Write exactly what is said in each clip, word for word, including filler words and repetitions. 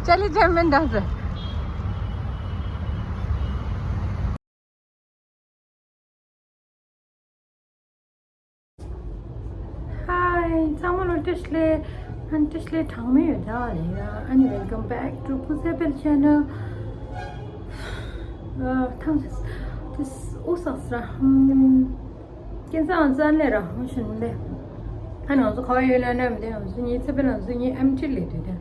Charlie Chaplin dancer. Hi, ཚང་མ་ལ་བཀྲ་ཤིས་བདེ་ལེགས། ཨ་ནི་བཀྲ་ཤིས་བདེ་ལེགས་གྲངས་མེད་ཡོད་ད་ལེ། ཨ་ནི་welcome back to Pu Seppel channel. ཨ་ཐང་ཆད་དེ་ཨུ་སག་སི་ར། ཧམ། ཁྱེད་ཚང་ཙན་ལས་ར་ཧང་ཤིན་ལས། ཨ་ནི་ང་ཚོ་ཁ་བ་ཡོད་ལ་ནམ་དེ་ང་ཚོ་གཉིས་ཚེ་པེ་ལ་ང་ཚོ་གཉིས་ཨེམ་ཆི་ལས་དུས་དེ།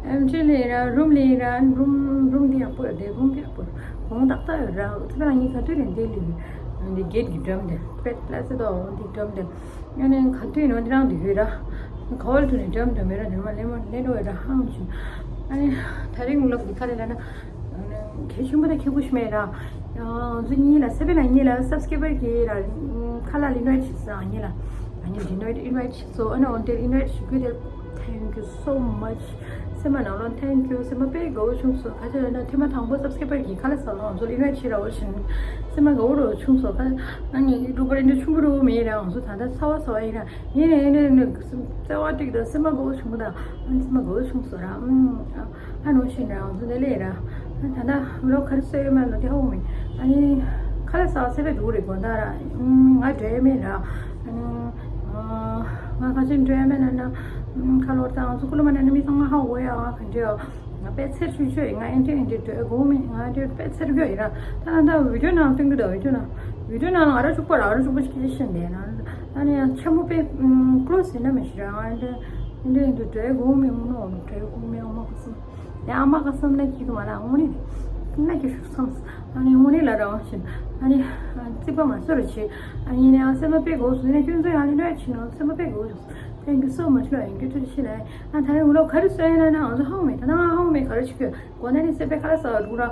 ཨེམ་ཆི་ལས་ར་རུམ་ལས་ར་རུམ་རུམ་དེ་ཡག་པོ་ཡོད་དེ་རུམ་དེ་ཡག་པོ་གོང་ཏག་ཏག་ཡོད་ར། ཚེ་པེ་ལ་གཉིས་ག་དུས་ལས་འདི་ལས་འདི་གེད་ཀྱི་འགྲམ་དེ་པེད་ལ་སེ་དོ་འདི་འགྲམ་དེ། ཨ་ནི་ག་དུས་ནོ་འདི་རང་འདི་ཡོད་ར། ཁ་བ་ལ་དུས་ནས་འགྲམ་དུ་མེད་ར། དེ་མ་ལས་མ་ལས་རོ་ཡོད་ར་ཧང་ཤིན། ཨ་ནི་ད་རིང་ལོག་འདི་ཁ་ལས་ལ་ན། གལ་ཆེན་པོ་དང་ཁྱད་པར་ཞིག་མེད་ར། ང་ཚོ་གཉིས་ལ་ཚེ་པེ་ལ་གཉིས་ལ་སབ་སི་ཀེ་རབ་ཀྱི་ར་ཁ་ལག་ལ་ཨིན་ཝའིཊ་བྱེད་ས་གཉིས་ལ། ཨ་ནི་ཨིན་ཝའིཊ་ཨིན་ཝའིཊ་བྱེད་སོ། ཨ་ནི་འོན་ཏེ་ཨིན་ཝའིཊ་ཞུ་རྒྱུ་དེ། Thank you so much. སེམས་པ་ནང་ལོགས་thank you. སེམས་པ་དཔེ་དགའ་བོ་བྱུང་སོང་། ག་ཅི་ལབ་ན་ཐེངས་མ་དང་པོ་སབ་སི་ཀེ་རབ་ཀྱི་ཁ་ལག་ཟ་ལ་ང་ཚོ་ལ་ཨིན་ཝའིཊ་བྱེད་ར་འོ་བཞིན་སེམས་པ་དགའ་བོ་རུ་བྱུང་སོང་། ཨ་ནི་ཡུ་ཊུབ་པར་འདི་ཆུང་པོ་རུ་མེད་ར། ང་ཚོ་ད་ལྟ་ཚ་བ་ཚ་བ་ཡིན་ར། ཡིན་ནས་ཡིན་ནས་ནས་བརྩེ་བ་སྤྲད་དང་སེམས་པ་དགའ་བོ་བྱུང་གི་དང་། ཨ་ནི་སེམས་པ་དགའ་བོ་བྱུང་སོང་ར། ཨ་ནི་འོ་བཞིན་ར་ང་ཚོ་འདི་ལས་ར། ད་ལྟ་ལོ་ག་རེ་སོ་ཡོད་མེད་ལ་དེ་ཧ་གོ་མེད། ཨ་ནི་ཁ་ལག་ཟ་བ་ཚེ་པེ་འདུག་རེད་དགོང་དག་ར། ང་འགྲོ་ཡ་མེད་ར། ཨ་ནི་ང་ཁ་ཆེ་འགྲོ་ཡ་མེད་ན་ན། ཁ་ལོར་དང་ང་ཚོ་ཀུ་ལུ་མ་ན་ན་མི་ཚང་མ་ཧ་གོ་ཡ། ང་ག་འདྲ་ཡོད། ང་དཔེ་ཚེར་ཆུ་ཆུ་ཡིན། ང་ཨེ་འདྲ་ཨེ་འདྲ་འགྲོ་དགོས་མེད། ང་འདྲ་དཔེ་ཚེར་རྒྱུ་ཡིན་ར། ད་ང་ད་བི་ཌིའོ་ནང་སྟོན་གི་འདུག་བི་ཌིའོ་ནང་། བི་ཌིའོ་ནང་ལ་ང་ར་ཕྱུག་པོ་ར། ང་ར་ཕྱུག་པོ་ཞིག་སྐད་ཆ་བཤད་འདས་ན། ཨ་ནི་ཡང་ཆེན་པོ་དཔེ་ཀློ་ཟེར་ན་མི་ཤེས་ར། ང་འདྲ་ཨེ་འདྲ་ཨེ་འདྲ་འགྲོ་དགོས་མེད། ངོ་ནོ་འགྲོ་དགོས་མེད། ཨ་མ་ཁ་སང་ཡང་ཨ་མ་ཁ་སང་ན་སྐྱིད་དུ་མ་ལ་དངོས་གནས་ན་སྐྱིད་ཤུགས་སམ། ཨ་ནི་དངོས་གནས་ལ་རང་བཞིན། ཨ་ནི་རྩིག་པ་མ་བཟོ་རུ་ཆེ། ཨ་ནི་ཡང་སེམས་པ་དཔེ་དགོས་སུ་ཡིན་ན་ཁྱོད་ཚོ་ཡང་ལེ་འདྲ་ཆེ་ནོ་སེམས་པ་དཔེ་དགོས་སུ། Thank you so much. ལོ་ཡིན་གྱི་ཐུགས་རྗེ་ཆེ་ལ། ཨ་ད་རེས་ངུ་ལོ་ག་རེ་སོ་ཡིན་ན་ན་ང་ཚོ་ཧང་མེད། ད་ང་ཧང་མེད་ག་རེ་ཆེ་གི་གོ་ན་ནི་སེམས་པའི་ཁ་ལ་ས་རུ་ར།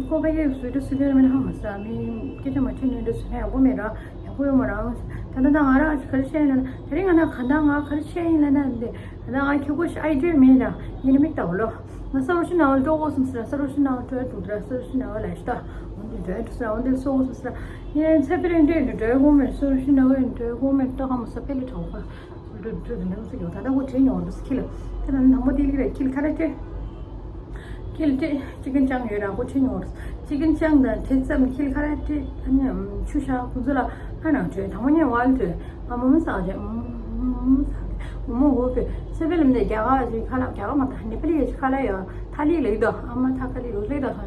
ཁོ་ཁ་ཡེ་སུ་དུ་སུ་དུ་མིན་ཧང་མ་ས་མི་སྐད་ཆ་མ་ཆེ་ནོ་འདྲ་སུ་ན་ཡག་པོ་མེད་ར། ཡག་པོ་ཡོད་མ་ར། ད་ད་ད་ང་ར་ག་རེ་བཤད་ཡིན་ན་ན། ད་རེས་ང་ན་ག་ད་ང་ག་རེ་བཤད་ཡིན་ན་ན་འདི། ད་ང་ཁྱོད་ཀོ་ཤ་ཨའི་ཌི་ཡ་མེད་ལ། ཡིན་ནི་མིག་ལྟ་བ་ལོ། ང་ས་རོ་ཤི་ན་བ་ཏོ་གོ་སམ་སི་ར། ས་རོ་ཤི་ན་བ་ཏོ་ཡ་ཏུ་དྲ། ས་རོ་ཤི་ན་བ་ལ་ཤི་ད། འོན་ཏེ་དྲ་ཏུ་ས་འོན་ཏེ་སོ་གོ་སམ་སི་ར། ཡིན་ཚེ་པི་རེ་འདྲེ་འདྲེ་གོ་མེད། ས་རོ་ཤི་ན་བ་འདྲེ་གོ་མེད། ཏོ་ཧ་མ་ས་པེ་ལི་ཐོ་གོ། འདྲེ་འདྲེ་འདྲེ་ས་ཡོ། ད་ད་གོ་ཆེ་ཉོ་འདུ་སི་ཁི་ལ། ད་ད་ནང་མོ་ཏི་ལི་ར་ཁི་ལ་ཁ་ར་ཏེ། ཁིལ་ཏེ་ཅི་ཀིན་ཅང་ཡོད་ར་གོ་ཆེ་ཉོར། ཅི་ཀིན་ཅང་དང་ཐེ་ཚམ་ཁིལ་ཁ་ར་ཏེ་ཨ་ནི་ཆུ་ཤ་ཁུ་ཚུ་ལ་ཨ་ནང་བྲོས་དང་པོ་ཉེ་ཝལ་བྲོས། ཨ་མོ་མོ་ས་རེ་མོ་མོ་ས་རེ་མོ་མོ་འོ་པེ་སེ་བེ་ལམ་དེ་རྒྱ་གར་ཞིག་ཁ་ལ་རྒྱ་གར་མ་ཐ་ནེ་པ་ལི་ཡ་ཞིག་ཁ་ལ་ཡ་ཐ་ལི་ལེགས་དོ། ཨ་མ་ཐ་ཁ་ལི་རུ་ལེགས་དོ། ཐ་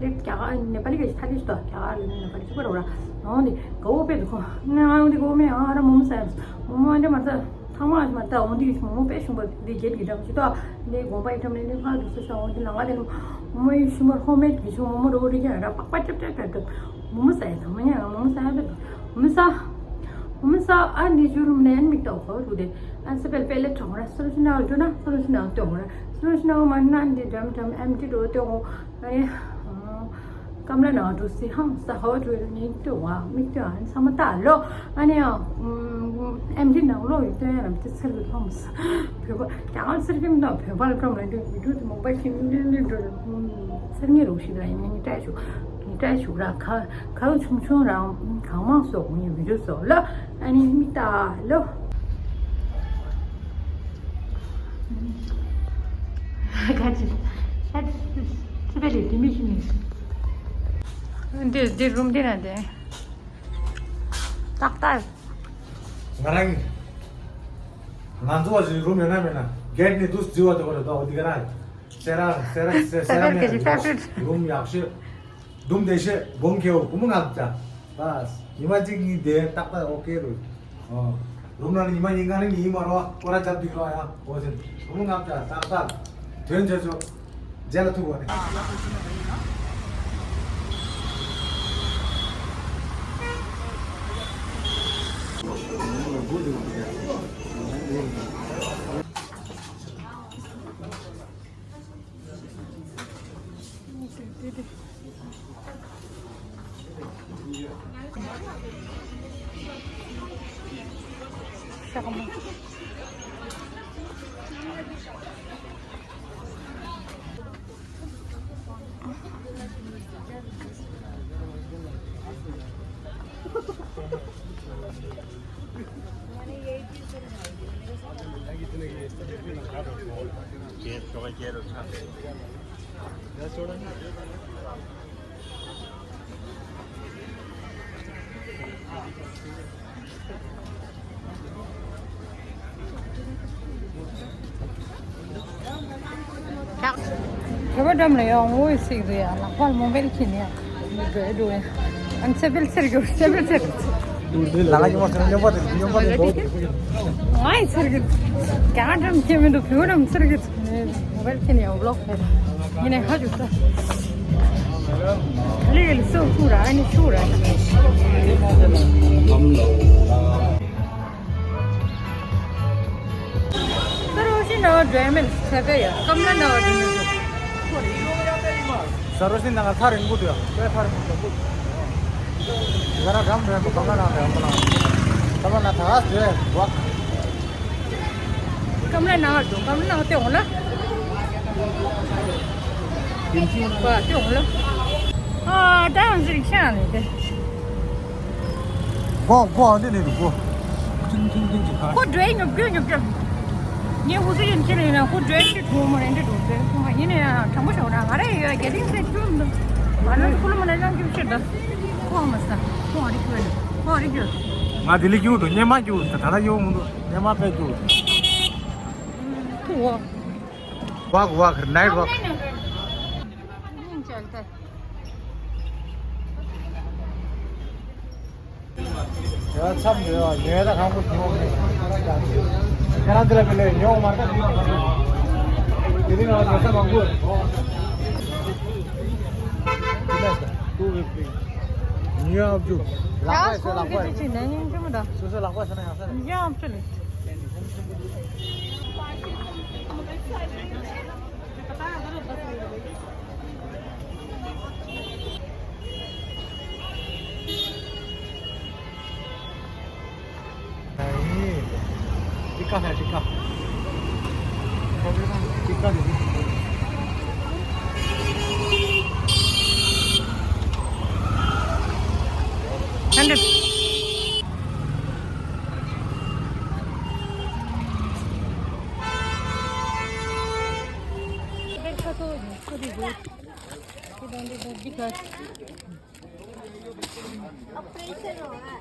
ལི་རྒྱ་གར་ནེ་པ་ལི་ག་ཞིག་ཐ་ལི་ཞིག་དོ། རྒྱ་གར་ལི་ནེ་པ་ལི་ཅིག་པ་རོ་ར་འོང་དེ་ག་འོ་པེ་དུ་ཁོ་ནེ་ཨ་འོང་དེ་ག་འོ་མེ་ཨ་ར་མོ་མོ་ས་ཡ་མོ་མོ་ཨ་འདྲ་མ་ཐ། ཐང་མ་ཞིག་མ་ལྟ་འོང་དུས་ཀྱི་མོ་མོ་དཔེ་ཞུམ་པ་འདི་རྒྱལ་གྱི་འགྲམ་ཞིག་ཏོ། འདི་དགོན་པ་ཡི་འགྲམ་ནས་འདི་ཕར་འདུག་ས་ཤ་འོང་དུས་ལ་ང་དེ་ནི་མོ་མོ་ཡི་ཞུམ་པར་ཧོ་མེད་ཀྱི་ཆུ་མོ་མོ་རོ་རི་རྒྱ་ར་པག་པ་ཏྲབ་ཏྲབ་ཏྲབ་ཏྲབ། མོ་མོ་ས་ཡ་ཐང་མ་ཉ་མོ་མོ་ས་ཡ་པེ་མོ་མོ་ས། མོ་མོ་ས་ཨ་འདི་ཇུ་རུམ་ནས་ཨན་མིག་ཏོ་ཁོ་རུ་དེ་ཨན་སེ་པེལ་པེ་ལེ་ཁྲོང་ར་སུ་རུ་ཤི་ན་འདུ་ན་སུ་རུ་ཤི་ན་ཏོ་ར་སུ་རུ་ཤི་ན་མ་ན་འདི་འགྲམ་འགྲམ་ཨམ་ཏི་རོ་ཏོ་ཨ་རེ། སྐམ་ལ་ནང་འགྲོ་སི་ཧང་ས་ཧོ་འགྲོ་ནི་ཏུ་བ་མིག་ཏུ་ཨན་ས་མ་ཏ་ལོ། ཨ་ནི་ཨམ་ཏི་ནང་ལོ་ཡི་ཏུ་ཡ་ལམ་ཏི་ཚེར་གི་ཧོམ་ས་བོད་པ་རྒྱ་གར་ཚེར་གི་མི་དང་བོད་པ་ལ་ཀྲོམ་ལ་འདི་བི་ཌིའོ་དེ་མོ་པ་ཤིང་འདི་འདི་འགྲོ་ཚེར་ངེ་རོགས་ཤིག་ལ་ཡིན་ནི་ཏྲ་ཆུ་ནི་ཏྲ་ཆུ་ར་ཁ་ཁ་ཆུང་ཆུང་རང་གང་མང་སོགས་ངེ་བི་ཌིའོ་སོགས་ལ། ཨ་ནི་མིག་ཏ་ལོ། ག་ཅི། ཤ་ཅི་སི་པེ་ལི་དི་མི་ཤི་མི་སི། འདི་འདི་རུམ་འདི་ན་འདི། ཏག་ཏག་ང་རང་ང་ཚོ་བ་ཞིག་རུམ་ཡོད་ན་མེད་ན་གེད་ནི་དུས་རྩི་བ་དེ་བ་རེད་དོ། འདི་ག་ར་སེ་ར་སེ་ར་སེ་ར་མེད་རུམ་ཡག་ཤོས། དུམ་བདེ་ཤོས་སྒོང་ཁེའུ་ཀུ་མུ་ངག་ཅག་ད་ཉི་མ་གཅིག་གཉིས་བསྡད་ཏག་ཏག་ཨོ་ཀེ་རུ། རུམ་ནང་ཉི་མ་ཉིན་གང་རིང་ཡིན་མ་རོ་སྐོར་ར་རྒྱབ་འདུག་རོ་ཡ་ཨོ་ཟེར་ཀུ་མུ་ངག་ཅག་ཏག་ཏག་དོན་བྱེད་ཆོག་རྗེས་ལ་ཐུག་བ་ནི། ཁྱོད་འགྲམ་ལ་ཡོང་ངོ་ཟིག་རེད་ཡ། ལག་པར་མོ་བེལ་ཁྱེར་ནས་ཡ། འགྲོ་ཡ་འགྲོ་ཡ། ཨ་ནི་ཚེ་འཕེལ་ཚེར་གྱུར། ཚེ་འཕེལ་ཚེར། ལ་ལ་ཉི་མ་ཚེར་ཉི་མ་ཚེར་ཉི་མ་ཚེར། ང་ཡི་ཚེར་གྱུར། ག་འགྲམ་ཁྱེར་མི་འདུག་བུ་འགྲམ་ཚེར་གྱུར། མོ་བེལ་ཁྱེར་ནས་ཡ་བློག་ཕེབས། ཡིན་ནའི་ཧ་ཅུ་ས། ལི་ལི་སུ་ཁུ་ར་ཨ་ནི་ཆུ་ར། སར་རོ་ཤི་ན་བ་འགྲོ་ཡ་མེད་ཚེ་པེ་ཡ། ཀམ་ལ་ན་བ་འགྲོ་མི་འདུག་ས་རོ་ཤི་ན་ང་ཐག་རིང་པོ་འདུག་ཡ། དཔེ་ཐག་རིང་པོ་འདུག་ཟ་ར་གམ་རེད་པ། ཀམ་ལ་ན་རེད་པ། ཀམ་ལ་ན་ད་ག་ཟེ་བ། ཀམ་ལ་ན་བ་འགྲོ། ཀམ་ལ་ན་བ་སྟེ་འོང་ལ། བ་སྟེ་འོང་ལ། ཨ་ད་ཡང་ཟིག་ཤ་ནས་དེ། གོ་གོ་འདི་ནས་འདུག་གོ། ཁོ་འགྲོས་ཉོབ་རྒྱུ་ཉོབ་རྒྱུ། ངས་ཧུ་ཟི་ཡིན་ཁྱེར་ཡིན་ན་ཁོ་འགྲོས་ཤི་ཐུང་མོ་རེད་འདྲ་འགྲོ་རྒྱུ་ཁོ་ཡིན་ན་ཡང་དྲང་པོ་ཞོག་ན་ང་རེ་ཡོད་རྒྱ་རིང་ཟེར་རྒྱུ་འདུག་ང་རང་ཁོ་ལོ་མ་ན་ཡང་རྒྱུ་ཤི་ད་ཁོ་མ་ས་ཁོ་རི་རྒྱུ་ཁོ་རི་རྒྱུ། ང་དེ་ལི་རྒྱུ་འདུག་སྙེ་མ་རྒྱུ་འདུག་ད་ད་ཡོང་མི་འདུག་སྙེ་མ་པའི་རྒྱུ་འདུག་ཁོ་ཝག་ཝག་ནའི་ཊི་ཝག་ཡ་མཚམས་ཡོད་ཉོས་ད་ཁང་པོ་ཉོ་མེད། ཁྱེད་རང་འདི་ལ་མི་ལས་ཉོ་མ་ད་ཉོ་མ་ད། དེ་རིང་ང་ཉོ་ས་མང་པོ་ཡོད། ཉོ་ཡག་བཅུ། ལག་པས་ཟེར་ལག་པས། སོ་སོའི་ལག་པས་ཟེར་ན་ཡག་ས་རེད། ཉོ་ཡག་བཅུ་ལས། टिक्का खाया, टिक्का। टिक्का दे दो। Hundred. Operation हो रहा है।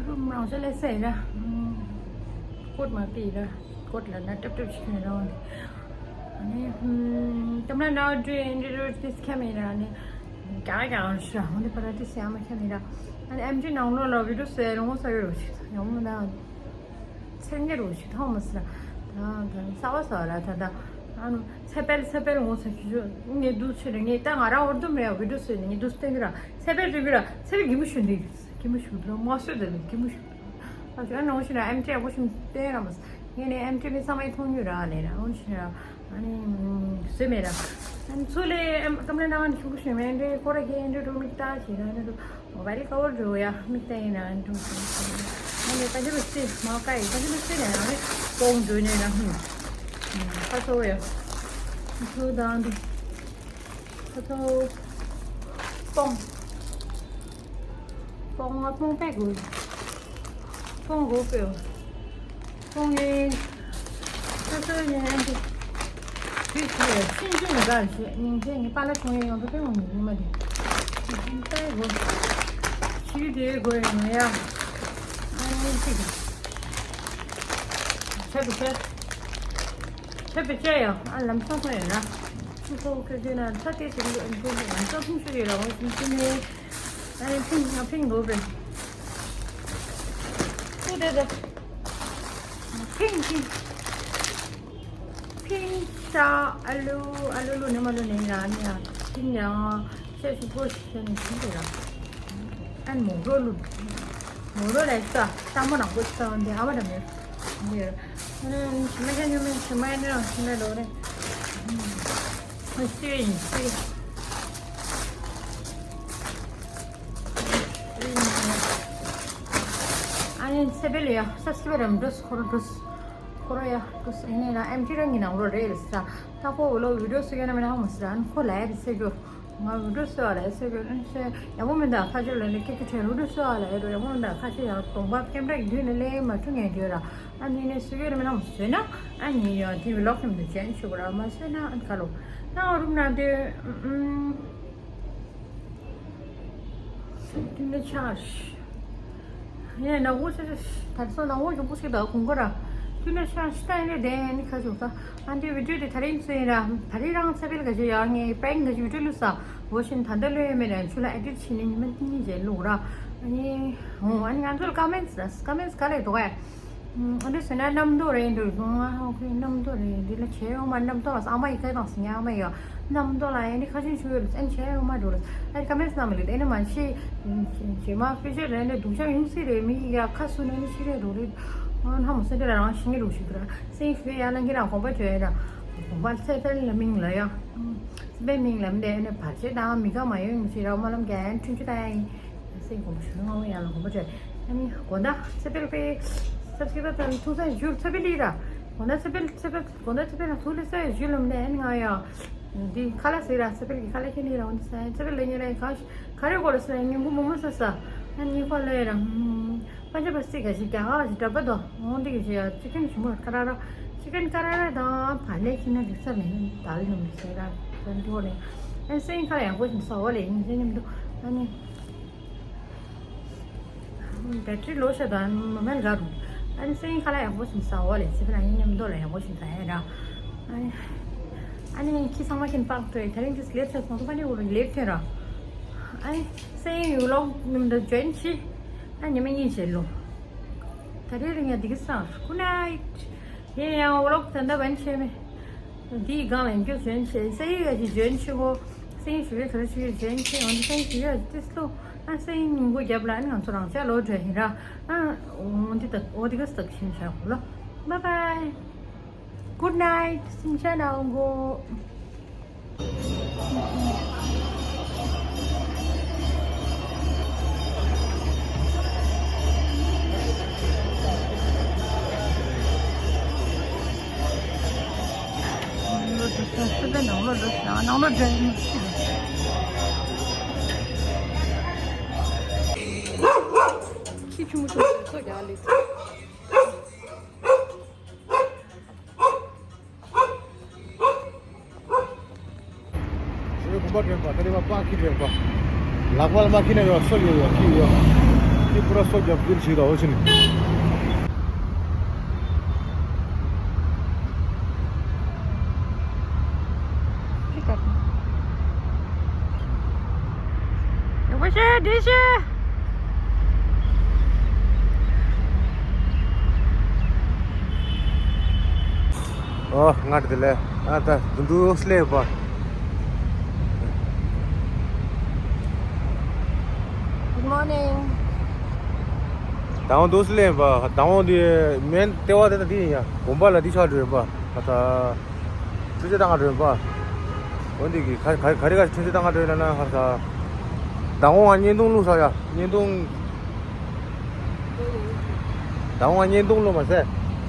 རུམ་རང་ཤ་ལས་སེ་ཡིན་ན། ཀོད་མ་པི་ཡིན་ན། ཀོད་ལ་ན་ཏབ་ཏབ་ཞིག་ཡོད་རང་། ཨ་ནི་ཀམ་ལ་ནའོ་ཌི་ཨེན་ཌི་རོ་ཏིས་ཁྱམ་ཡིན་ན་ཨ་ནི་ཀྱང་ཀྱང་ཤ་འོན་ཏེ་པ་ར་ཏིས་ཡ་མ་ཁྱམ་ཡིན་ན། ཨ་ནི་ཨེམ་ཆི་ནང་ལོགས་ལ་བི་ཌིའོ་སེ་རུང་ས་ཡོད་རོ་ཞིག་ཡོང་མ་ན། ཚེ་ངེ་རུ་ཞིག་ཐོག་མ་སི་ལ། ད་ད་ས་བ་ས་བ་ལ་ད་ད། ཨ་ནུ་ཚེ་འཕེལ་ཚེ་འཕེལ་ངོ་ས་ཁྱི་ཆུ་ངེ་དུ་ཆུ་རེ་ངེ་ད་ང་རང་འོར་དུ་མེ་བི་ཌིའོ་སི་ངེ་དུ་སྟེང་གི་ར་ཚེ་འཕེལ་རི་གི་ར་ཚེ་འཕེལ་གི་མུ་ཤུ་འདི་གི་མུ་ཤུ་དུ་མ་སུ་དེ་གི་མུ་ཤུ་ཨ་ཆུ་ཨ་ནུ་ཤི་ན་ཨེམ་ཏྲེ་ཨ་གོ་ཤུ་སྟེང་ར་མ་ས་ངེ་ནེ་ཨེམ་ཏྲེ་མི་ཚང་མ་མཐོང་ཡོད་ར་ནེ་ར་འོ་ཤི་ར་ཨ་ནི་སུ་མེ་ར་ཨ་ནི་ཚུ་ལེ་ཨེམ་ཀམ་ལ་ན་ཨ་ནི་ཤུ་གུ་ཤུ་མེ་འདྲེ་ཀོ་ར་གེ་འདྲེ་འགྲོ་མི་ཏ་ཤི་ར་ནེ་རུ། མོ་བལ་ཀ་བར་འགྲོ་ཡ་མིག་ལྟ་ཡིན་ན་འགྲོ། ཨ་ནི་ད་ཅི་རུ་སི་མ་ཀ་ཡི་ད་ཅི་རུ་སི་ནས་ཡང་ནི་སྟོང་འགྲོ་ནས་ན་ཧུན། ཁ་ཚོ་ཡ། ཁ་ཚོ་དང་འདི། ཁ་ཚོ། སྟོང་། སྟོང་ང་སྟོང་པད་དགོས། སྟོང་དགོས་པས། ཁོང་གིས་སོ་སོའི་ཉེ་འདི་དེ་ཚོས་ཤིན་ཅུང་དགའ་བྱེད་སྙིང་རྗེ་ངའི་པཱ་ལགས་ཁོང་ཡིན་ཡོང་དུ་ཕེབས་འོང་ཉི་མ་དེ་ལྟ་དགོས་ཤིག་དེའི་སྒོ་ཡིན་ཡ། ཨ་ནི་ཅིག་ཆབ་ཏུ་ཆད་ཆབ་ཏུ་ཆད་ཡང་ཨ་ལམ་སང་ཐོན་ཡོད་ན་ཆུ་ཚོགས་ཁྱོད་ཀྱིས་ན་ཚ་དེ་ཞིག་ལམ་སང་ཐུང་ཤོས་ཡོད་ར་འོང་ཤིང་ཅི་ནས། ཨ་ནི་ཕིང་ང་ཕིང་དགོས་པས། ཏུ་དེ་དེ། ཕིང་ཕིང་། ཕིང་ཤ་ཨ་ལུ་ཨ་ལུ་ལུ་ནི་མ་ལུ་ནི་ར་ནི་ཡ་ཕིང་ཡང་ཤ་ཤུ་པོ་ཤ་ནི་ཕིང་དེ་ར། ཨན་མོ་རོ་ལུ། མོ་རོ་ལ་ཤ་ཤ་མོ་ནང་པོ་ཤ་འདི་ཨ་མ་ར་མེ། འདི་ར། ཨ་ནི་ཤི་མ་ཤ་ཉོ་མེ་ཤི་མ་ནི་ར་ཤི་མ་ལོ་རེ། ཨ་ཤི་ཡིན་ཤི། ཨ་ནི་སེ་བེ་ལི་ཡ་ས་སི་བེ་རམ་འདུས་ཁོར་འདུས། ཁོ་རང་ཡ་ཁོ་སེ་ནས་ན་ཨེམ་ཊི་རང་གི་ནང་ལོགས་རེད་ཟེར། ད་ཁོ་ལོ་བི་ཌི་ཡོ་བཟོ་མཁན་ན་མེད་ན་ཧ་མ་ཟེར། ཨ་ནི་ཁོ་ལ་ཡ་རེད་ཟེར་རྒྱུ། ང་བི་ཌི་ཡོ་བཟོ་བ་ལ་ཡ་ཟེར་རྒྱུ། ཨ་ནི་ཡག་པོ་མི་འདུག་ཁ་ཆུ་ལ་ནི་ཀེ་ཀེ་ཁྲེ་བི་ཌི་ཡོ་བཟོ་བ་ལ་ཡ་རོ། ཡག་པོ་མི་འདུག་ཁ་ཆུ་ཡ་གདོང་པ་ཀེམ་ར་གི་མདུན་ནས་ལས་མ་འཁྲུ་ངེས་རྒྱུ་ར། ཨ་ནི་ནས་བཟོ་རྒྱུ་ར་མེད་ན་ཧ་མ་བཟོས་ན། ཨ་ནི་ཡ་དེ་བི་ལོག་ཀེམ་དུ་ཅན་ཆུ་གུ་ར་མ་བཟོས་ན་ཨ་ནི་ཁ་ལོ། ད་ང་རུམ་ན་དེ་ཨུམ། དེ་ནས་ཆགས། ཡ་ནག་པོ་ཞིག་ད་ཚོ་ནག་པོ་ཞིག་པོ་ཞིག་ད་གོང་གོ་ར། དེ་ནས་ཆགས་ཤི་ད་ཡིན་ནས་དེ་ནི་ཁ་ཆུ་ད། ཨ་འདི་བི་ཌི་ཡོ་དེ་ད་རིང་བཟོས་ཡིན་ར། ད་རིང་རང་ཚེ་འཕེལ་ག་ཞིག་ཡ་ངས་པེང་ག་ཞིག་བི་ཌི་ཡོ་བླུགས་ས། འོ་ཤིན་ད་ལྟ་བླུགས་ཡོད་མེད་ར་ཆུ་ལ་ཨེ་ཌིཊ་བྱས་ནས་ཉི་མ་གཉིས་རྗེས་བླུགས་ར། ཨ་ནི་འོ་ཨ་ནི་ང་ཚོ་ལ་ཀ་མེན་ཊི་ཀ་མེན་ཊི་ག་ལས་འགྲོ་ག་ཡ། ཨ་འདི་བཟོས་ན་རྣམ་རྟོག་རེད་འདུག་སོང་ང་ཧོ་ཁོའི་རྣམ་རྟོག་རེད། འདི་ལ་བྱས་ཡོང་མ་རྣམ་རྟོག་ལ་ཨ་མ་ཡི་ག་དང་སི་ཉ་ཨ་མ་ཡི་རྣམ་རྟོག་ལ་ཡ་འདི་ཁ་ཆུང་ཆུང་ཡོད་ལ་ཨ་ནི་བྱས་ཡོང་མ་འགྲོ་ལ་ཨ་ནི་ཀ་མེན་ཊི་ནང་མི་ལ་དེ་ནི་མ་ཤེས། བྱེ་མ་ཕི་ཤར་རེད་འདི་སྡུག་ཅག་ཡོང་སྲིད་རེད། མི་ཡི་ཡ་ཁ་སུ་ནས་ནི་ཤི་རེད་འགྲོ་རེད། ཨ་ཧ་མོ་སེ་འདི་ལ་རང་ཤི་ངེ་རུ་ཤི་དུ་ར་སེང་ཤུ་ཡ་ལ་ངེ་རང་དགོངས་པ་བྱོས་ཡ་ར། དགོངས་པ་ཚེ་འཕེལ་ལ་མིང་ལ་ཡ། སེ་པའི་མིང་ལ་མི་དེ་ཨ་ནི་བར་ཆད་དང་མི་དགའ་མ་ཡོང་ཞིག་ར་མ་ལམ་རྒྱ་ཡན་ཁྲུན་ཆུ་ད་ཡ་ཡིན། སེང་གོམ་ཞུ་ང་ཡང་ལ་གོམ་པ་བྱས། ཨ་ནི་དགོང་དག་ཚེ་འཕེལ་པའི་སབ་སི་ཀི་རབ་ཐུག་ས་ཞུ་ཚེ་འཕེལ་ལི་ར། དགོང་དག་ཚེ་འཕེལ་ཚེ་འཕེལ་དགོང་དག་ཚེ་འཕེལ་ལ་ཐུག་ལེ་ས་ཞུ་ལམ་ནས་ཨ་ནི་ང་ཡང་འདི་ཁ་ལག་ཟེར་ར་ཚེ་འཕེལ་གྱི་ཁ་ལག་ཁྱེར་ནི་ར་འོང་ས་ཚེ་འཕེལ་ལ་ཉེ་ར་ག་ག་རེ་གོ་ལ་ས་ཉིན་གུང་མོག་མོག་ས་ས་ཨ་ནི་ཁོ་ལ་ཡ་ར། པ་ཅ་པ་སི་ག་ཞིག་རྒྱ་གར་ཞིག་འདྲ་པ་དོ་འོང་འདི་གི་ཞིག་ཅི་ཀན་ཞིམ་པོ་ཀ་ར་ར་ཅི་ཀན་ཀ་ར་ར་དང་བ་ལས་ཁྱི་ན་ལི་ས་ལ་ཡིན་དལ་ནམ་ཟེར་ར་ཟེར་འདི་འོ་ལས་ཨ་སེང་ཁ་ལ་ཡག་པོ་ཞིག་ས་འོ་ལས་ཡིན་ཟེར་ནམ་དུ་ཨ་ནི། བེ་ཊི་རི་ལོ་ཤ་དང་མོ་མེལ་ག་རུ། ཨ་ནི་སེང་ཁ་ལ་ཡག་པོ་ཞིག་ཟ་འོ་ལས་སི་ཕི་ན་ཡིན་མཉམ་དུ་ལ་ཡག་པོ་ཞིག་ཟ་ཡ་ར། ཨ་ནི་ཨ་ནི་ཁྱི་ཚང་མ་ཁྱིན་པག་ཏོའི་ད་རིང་ཏིས་ལེབ་ཆ་སོང་ཚོ་པ་ནི་འུ་རུ་ལེབ་ཐེ་ར། ཨ་ནི་སེང་ཡུ་ལོག་མཉམ་དུ་ཇོན་ཤི། ཨ་ཉི་མ་གཉིས་བྱེད་ལོ། ད་རེས་རིང་ཡ་འདི་གི་སང་གུ་ནའིཊ། ཡིན་ཡང་འུ་ལོག་ད་ལྟ་བན་ཆེ་མེ། འདིའི་སྒང་ལ་འགྱོ་ཇོན་ཆེ་སེ་ཡི་ཡ་ཇི་ཇོན་ཆེ་གོ། སེ་ཡི་ཞུ་རེ་ཁ་རེ་ཞུ་ཡི་ཇོན་ཆེ་འོན་ཏེ་སེ་ཡི་ཞུ་ཡ་ཇི་ཏིས་ལོ། ཨ་སེ་ཡི་ཉིན་གོ་རྒྱབ་ལ་ཨ་ནི་ང་ཚོ་རང་ཅག་ལོ་འདྲ་ཡིན་ར། ཨ་འོན་ཏེ་ད་འོ་དེ་ག་སྟག་ཤིན་ཆ་གོ་ལོ། Bye bye. Good night. སིང་ཆ་ནའོ་གོ། ཁྱི་ཆུང་ཆུང་ཚོ་རྒྱག་ལེ། ཞེས་གོམ་པ་འདྲེན་པ་ད་རེས་པ་པ་ཁྱི་འདྲེན་པ། ལག་པ་ལ་མ་ཁྱི་ན་ཡོད་སོ་ཡོད་ཡོད་ཁྱི་ཡོད། ཁྱི་པུ་ར་སོ་རྒྱབ་འདིར་བྱེད་དོ་ཕྱིན། ཡག་པོ་བྱས་བྲིས་བྱས། ཨོ་ང་དེ་ལས་ཨ་ད་དུ་འདུག་སླེབས་པ། Good morning. དང་པོ་འདུག་སླེབས་པ་དང་པོ་འདི་མེན་ལྟེ་བ་དེ་ད་འདི་ཡིན་ཡ་དགོན་པ་ལ་འདི་ཆགས་འགྲོ་ཡིན་པ་ད་ད། ཁྲུན་ཆེ་བཏང་ག་འགྲོ་ཡིན་པ། འོ་འདི་གི་ག་ག་ག་རེ་ག་ཁྲུན་ཆེ་བཏང་ག་འགྲོ་ཡིན་ལ་ན་ཧ་ས། ཟླ་ངོ་ང་བརྙན་ཐུང་བླུགས་ས་ཡ་བརྙན་ཐུང་། ཟླ་ངོ་ང་བརྙན་ཐུང་བླུགས་མ་ཟད།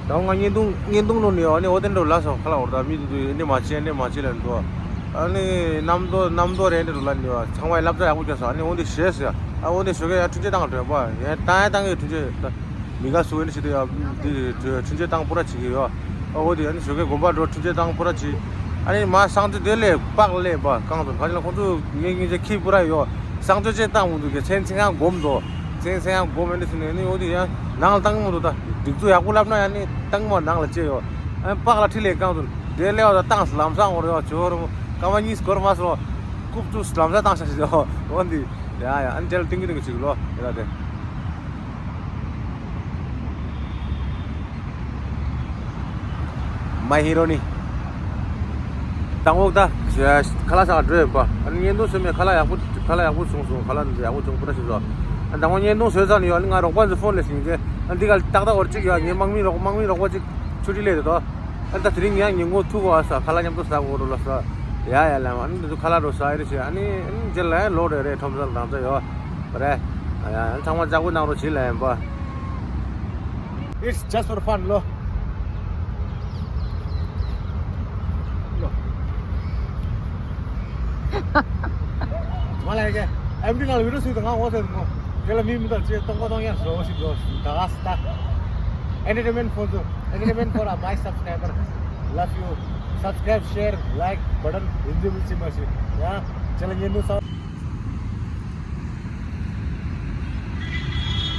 ཟླ་ངོ་ང་བརྙན་ཐུང་བརྙན་ཐུང་བླུགས་ནས་ཨ་ནི་འོ་དེ་འགྲོ་ལ་སོང་ཁ་ལ་འོར་ད་མི་དེ་དུས་འདི་མ་བྱེད་འདི་མ་བྱེད་ལ་འགྲོ། ཨ་ནི་གནམ་རྡོ་གནམ་རྡོ་རེད་འདི་འགྲོ་ལ་འདི་བ་ཚང་མས་བསླབ་བྱ་ཡག་པོ་བརྒྱབ་སོང་། ཨ་ནི་འོ་འདི་ཞེས་ཟེར་ཡ་ཨ་འོ་འདི་ཞོགས་ཀས་ཡ་ཁྲུན་ཆེ་བཏང་ག་འགྲོ་ཡིན་པ་ཡ་བཏང་ཡ་བཏང་གི་ཁྲུན་ཆེ་ད། མི་དགའ་སུ་ཡིན་ཞིག་ཏུ་ཡ་འདི་ཁྲུན་ཆེ་བཏང་པོ་ར་བྱེད་ཀྱི་ཡོད། ཨ་འོ་དེ་ཨ་ནི་ཞོགས་ཀས་དགོན་པ་འགྲོ་ཁྲུན་ཆེ་བཏང་པོ་ར་བྱེད། ཨ་ནི་མ་གསང་སྤྱོད་དེ་ལས་པགས་ལས་པ་གང་དུ་ག་ཅི་ལ་ཁོང་ཚོ་ངེད་ངེད་ཅག་ཁྱི་པུ་ར་ཡོད་གསང་སྤྱོད་ཅེས་བཏང་མི་འདུག་གི་མཚན་མཚན་ཡང་སྒོམ་འདུག་མཚན་མཚན་ཡང་སྒོམ་ཨ་ནི་ཟེར་ནས་ཨ་ནི་འོ་དེ་ཡང་ནང་ལ་བཏང་མི་འདུག་ད་སྒྲིག་འཛུགས་ཡག་པོ་ལབ་ན་ཡང་ནི་བཏང་མ་ནང་ལ་བཅད་ཡོད། ཨ་ནི་པགས་ལ་ཁྲིད་ལས་གང་དུ་དེ་ལས་བ་ད་བཏང་ལམ་སང་འོར་ཡོད་ཇོ་རུ་སྐར་མ་གཉིས་འགོར་མ་སོང་། རྐུབ་ཏུ་ལམ་སང་བཏང་ཤག་ཞིག་འོ་འདི། ཡ་ཡ་ཨ་ནི་དེ་ལ་ཏིང་གི་ཏིང་གི་ཅིག་ལོ་ཡ་ད་དེ། མ་ཧི་རོ་ནི། དང་པོ་ད་ཁ་ལག་ཟ་ག་འགྲོ་ཡོད་པ། ཨ་ནི་བརྙན་ཐུང་བཟོས་མེད་ཁ་ལག་ཡག་པོ་ཁ་ལག་ཡག་པོ་བྱུང་སོང་། ཁ་ལག་འདི་ཡག་པོ་བྱུང་པོ་ད་ཞིག་བཟོ། ཨ་ནི་དང་པོ་བརྙན་ཐུང་བཟོས་ཚར་ནས་ཡོད། ཨ་ནི་ང་རོགས་པ་ཚོ་ཕོན་ལས་ཟིན་རྗེས་ཨ་ནི་འདི་ག་ཏག་ཏག་བར་གཅིག་ཡོད། ངའི་དམག་མི་རོགས་དམག་མི་རོགས་པ་གཅིག་ཆུ་ཊི་ལས་དེ་དོ། ཨ་ནི་ད་དེ་རིང་ངས་ཉིན་གུང་ཐུག་གོ་ཨ་ས་ཁ་ལག་མཉམ་དུ་ཟ་གོ་རོ་ལ་ས། ཡ་ཡ་ལ་ཨ་ནི་འདི་ཚོ་ཁ་ལག་རོ་ཟ་ཨེ་རེད་ཞེས་ཨ་ནི་ཨ་ནི་རྗེས་ལ་ལོག་རེ་རེ་ཁྲོམ་ས་ལ་རང་ཚ་ཡོད་རེད། ཨ་ཡ་ཨ་ནི་ཚང་མ་ལྕགས་པོ་གནང་རོགས་བྱེད་ལ་ཡིན་པ། It's just for fun ལོ། ང་ལ་ཡ་ཨེམ་ཌི་ནང་ལ་བི་ཌི་ཡོ་བཟོས་འདུག་ང་ངོ་ཚ་འདུག་མོ། དེ་ལ་མི་མི་འདུག་ཅེས་སྟོང་པ་སྟོང་ཡར་བཟོ་ཞིག་འགྲོ་ད་ག་ས་ད། Entertainment for the entertainment for my subscriber. Love you. Subscribe, share, like button རིན་འཛིན་མི་ཚིམ་པ་ཞིག་ཡ། ཅེ་ལ་ཉན་འདུག་ས།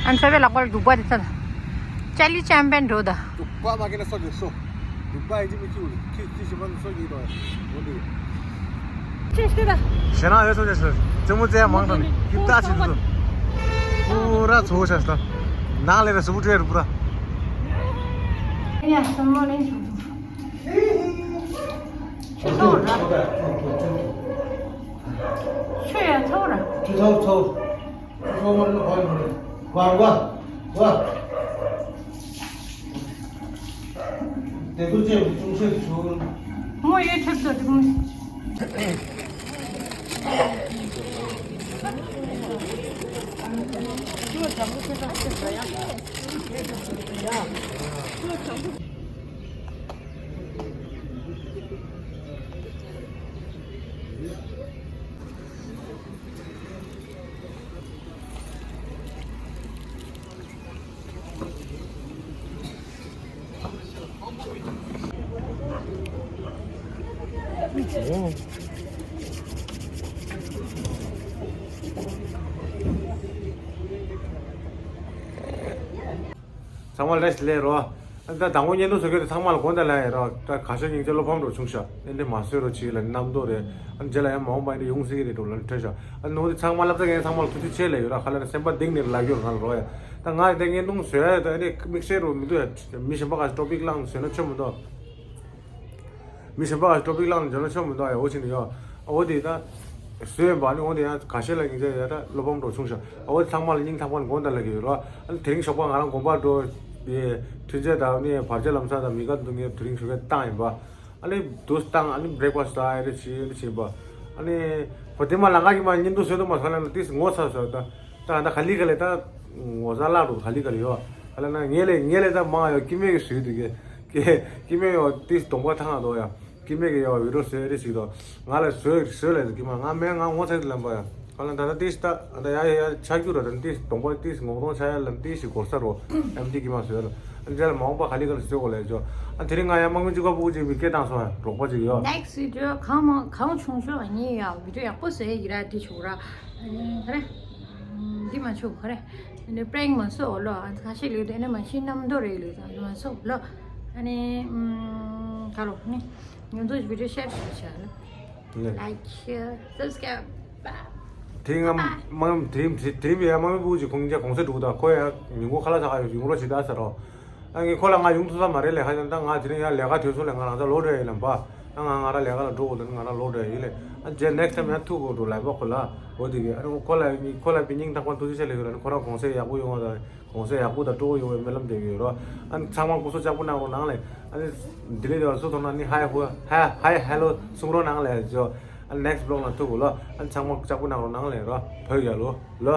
ཨན་ཚ་བའི་ལག་པར་འབྲུག་པ་དེ་ཚ། ཅ་ལི་ཅམ་པན་འགྲོ་ད། འབྲུག་པ་མ་སྐྱེས་ན་སོ་དེ་སོ། འབྲུག་པ་ཡིན་གཅིག་མིན་གཅིག་ཁྱི་ཁྱི་ཞིག་མ་ནི་སོ་ཡིན་དོ། འོ་འདི། ཅེས་ཏེ་ད། ཞེ་ན་ཡོད་སོ་ཅེས་སོ། རྩེད་མོ་རྩེ་ཡ་མང་དྲགས་ནི་ཀི་ཏ་ཅི་འདུག་པུ་ར་ཚོ་ཤ་སྟ། ནང་ལས་ར་སུ་བུ་ཏྲེ་རུ་པུ་ར། ཡ་སོ་མོ་ལེན་ཆུ། ཆུ་ཐོག་ར། ཆུ་ཡ་ཐོག་ར། ཆུ་ཐོག་ཐོག་ཆུ་ཐོག་མ་ལ་ཧོལ་མ་ལ། ཝ་ཝ་ཝ། དེ་ཚོ་ཅེས་ཅུང་ཆེ་ཆུ། མོ་ཡོད་ཐེབས་ཚོ་དེ་མོ། ཚང་མ་ལས་ལས་རོ། ད་དང་པོ་བརྙན་ཐུང་བཟོ་མཁན་དེ་ཚང་མ་ལ་དགོངས་དག་ལབ་ཡིན་རོ། ད་ག་ཤེད་སྙིང་རྗེ་བློ་ཕམ་འགྲོ་བྱུང་ཤག་ཨེ་འདྲ་མ་བཟོས་རོ་ཅིག་ལ་རྣམ་རྟོག་རེད། ཨ་རྗེས་ལ་ཡང་མ་འོངས་པ་ཨེ་འདྲ་ཡོང་སྲིད་ཀྱི་རེད་འགྲོ་ལ་ཐོས་ཤག་ཨ་ནོ་དེ་ཚང་མ་བསླབ་བྱ་མཁན་ཚང་མ་ལ་ཐུགས་རྗེ་ཆེ་ལབ་ཡོད་ར། ཁ་ལ་ན་སེམས་པ་གཏིང་ནས་ལབ་ཡོད་ང་ལ་རོ་ཡ། ད་ང་དེ་བརྙན་ཐུང་བཟོས་ཡ་ད་ཨེ་འདྲ་དམིགས་བསལ་རོ་མི་འདུག་ཡ། མི་གཞན་པ་ག་ཊོ་པིག་བླངས་བཟོས་ན་ཆོ་མི་འདུག་མི་གཞན་པ་ག་ཊོ་པིག་བླངས་ནས་འཇོན་ན་ཆོ་མི་འདུག་ཡ། འོ་ཅི་ནི་ཡོ། འོ་དེ་ད། བཟོས་ཡིན་པ་ནི་འོ་དེ་ཡང་ཁ་ཤས་ལ་སྙིང་རྗེ་ཡ་ད་བློ་ཕམ་འགྲོ་བྱུང་ཤག་འོ་དེ་ཚང་མ་ལ་སྙིང་ཐག་པ་ནས་དགོངས་དག་ལབ་ཀྱི་ཡོད་རོ། ཨ་ནི་དེ་རིང་ཞོགས་པ་ང་རང་དགོན་པར་འགྲོ། ཡེ། མཐུན་རྐྱེན་དང་ནི་བར་ཆད་ལམ་སང་དང་མི་དགའ་འདུག་ངས་དེ་རིང་ཞོགས་ཀས་བཏང་ཡིན་པ། ཨ་ནི་དུས་བཏང་ཨ་ནི་བྷི་རེག་ཕ་སི་ད་ཨེ་རེ་བྱེད་ཨེ་རེ་བྱེད་པ། ཨ་ནི། ཁོ་དེ་མ་ལང་ཀ་གི་མ་བརྙན་ཐུང་བཟོས་འདུག་མ་ཟ་ལ་ན་ཏིས་ངོ་ཚ་ཟ་ད། ད་ད་ག་ལི་ག་ལི་ད། ངོ་ཚ་ལག་འགྲོ་ག་ལི་ག་ལི་ཡོ། ཨ་ལ་ན་ངེ་ལེ་ངེ་ལེ་ད་མ་ཡོ་ཀི་མེ་གི་བཟོས་འདུག་གི། ཀི་ཀི་མེ་ཡོ་ཏིས་གདོང་པ་ཐང་ང་འདུག་ཡ། ཀི་མེ་གི་ཡོ་བི་རོ་བཟོས་རེ་ཞིག་དོ། ང་ལ་བཟོས་བཟོས་ལ་ཀི་མ་ང་མེ་ང་ངོ་ཚ་གི་ལམ་པ་ཡ། ཨ་ལ་ད་ད་ཏིས་ད་ད་ཡ་ཡ་ཡ་ཆ་རྒྱུ་ར་ད་ཏིས་གདོང་པ་ཏིས་ངོ་གདོང་ཆ་ཡ་ལམ་ཏིས་ཞིག་གོ་ས་རོ། ཨེམ་ཏི་ཀི་མ་བཟོས་ལ། ཨ་ལ་མ་འོངས་པ་ག་ལི་ག་ལི་བཟོས་གོ་ལ་ཡ་ཅོ། ཨ་དེ་རིང་ང་ཡ་དམག་མི་གཅིག་པ་ཕྲུ་གུ་ཅིག་མི་སྐད་བཏང་སོང་ཡ་རོགས་པ་ཅིག་ཡོ། Next video གང་མང་གང་བྱུང་ཤོག་ཨ་ནི་ཡ་བི་ཌི་ཡོ་ཡག་པོ་བཟོས་ཡ་ཡི་ར་དེ་ཆུ་ར། ཨ་ནི་ཧ་རེ། འདི་མ་ཆུ་ཧ་རེ། ཨ་ནི་པྲེང་མ་བཟོ་འོ་ལོ་ཨ་ཁ་ཤས་ལུས་དེ་ནི་མ་ཤི་རྣམ་རྟོག་རེ་ལུས་ཙང་མ་བཟོ་འོ་ལོ། ཨ་ནི་ཨམ་ག་རོ་ནི་ང་ཚོ་བི་ཌི་ཡོ་ཤེར་ཞུ་བྱ་ལ། ལེ། Like, share, subscribe. དེ་ང་མ་དེ་དེ་དེ་བས་ཡ་མ་མི་བུ་ཅིག་ཁོང་ཅག་གོང་ས་འགྲོ་གི་ད་ཁོ་ཡ་ཉིན་གུང་ཁ་ལག་ཟ་ག་ཡོད་ཡོང་རོགས་བྱེད་ད་ཟེར་རོ། ཨ་ངས་ཁོ་ལ་ང་ཡོང་ཐུབ་ས་མ་རེད་ལས་ཁ་ཡོང་ད་ང་དེ་རིང་ཡ་ལས་ཀ་དུས་སོང་ལས་ང་རང་ཚ་ལོ་འདྲ་ཡིན་ལམ་པ། ཨ་ང་ང་རང་ལས་ཀ་ལ་འགྲོ་དགོས་དོན་ང་རང་ལོ་འདྲ་ཡིན་ལས། ཨ་རྗེས་next time ཡང་ཐུག་དགོས་འགྲོ་ལབ་པ་ཁོ་ལ། འོ་དེ་གི་ཨ་ནི་ཁོ་ལ་ཁོ་ལ་པི་སྙིང་ཐག་པ་ཐུགས་རྗེ་ཆེ་ལས་ཡོད་ལ་ནི་ཁོ་རང་གོང་ས་ཡག་པོ་ཡོང་བ་དང་གོང་ས་ཡག་པོ་དང་སྤྲོ་བོ་ཡོང་བའི་སྨོན་ལམ་འདེབས་ཡོད་རོ། ཨ་ནི་ཚང་མ་སྐུ་གཟུགས་ལྕགས་པོ་གནང་རོགས་གནང་ལས། ཨ་ནི་དེ་ལས་ཡོད་སུ་ཐོག་ན་ནི་ཧའི་ཧུ་ཧའི་ཧའི་ཧེ་ལོ་གསུང་རོགས་གནང་ལས་ཇོ། ཨ་ནི་next vlog ལ་ཐུག་དགོས་ལོ། ཨ་ནི་ཚང་མ་ལྕགས་པོ་གནང་རོགས་གནང་ལས་རོ། བོད་རྒྱལ་ལོ་ལོ།